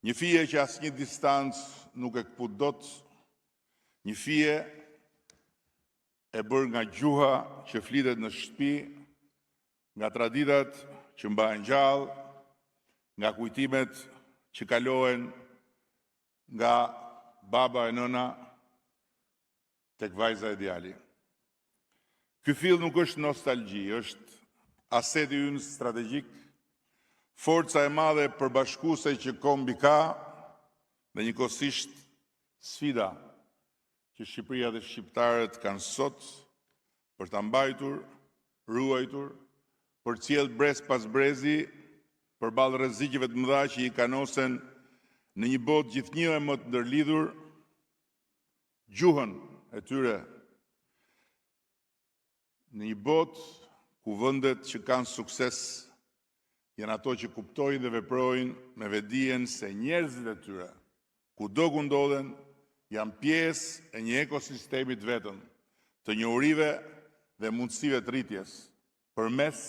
Një fije që asnjë distancë nuk e këput dot, një fije e bërë nga gjuha që flitet në shtëpi, nga traditat që mbahen gjallë, nga kujtimet që kalohen nga baba e nëna tek vajza e djali. Ky fill nuk është nostalgji, është aseti ynë strategjik, forca e madhe përbashkuese që kombi ka dhe njëkohësisht sfida që Shqipëria dhe shqiptarët kanë sot për ta mbajtur, ruajtur, përcjellë brez pas brezi përballë rreziqeve të mëdha që i kanosen në një botë gjithnjë e më të ndërlidhur, gjuhën e tyre në një botë ku vendet që kanë sukses janë ato që kuptojnë dhe veprojnë me vetëdijen se njerëzit e tyre, kudo ku ndodhen, janë pjesë e një ekosistemi të vetëm, të njohurive dhe mundësive të rritjes përmes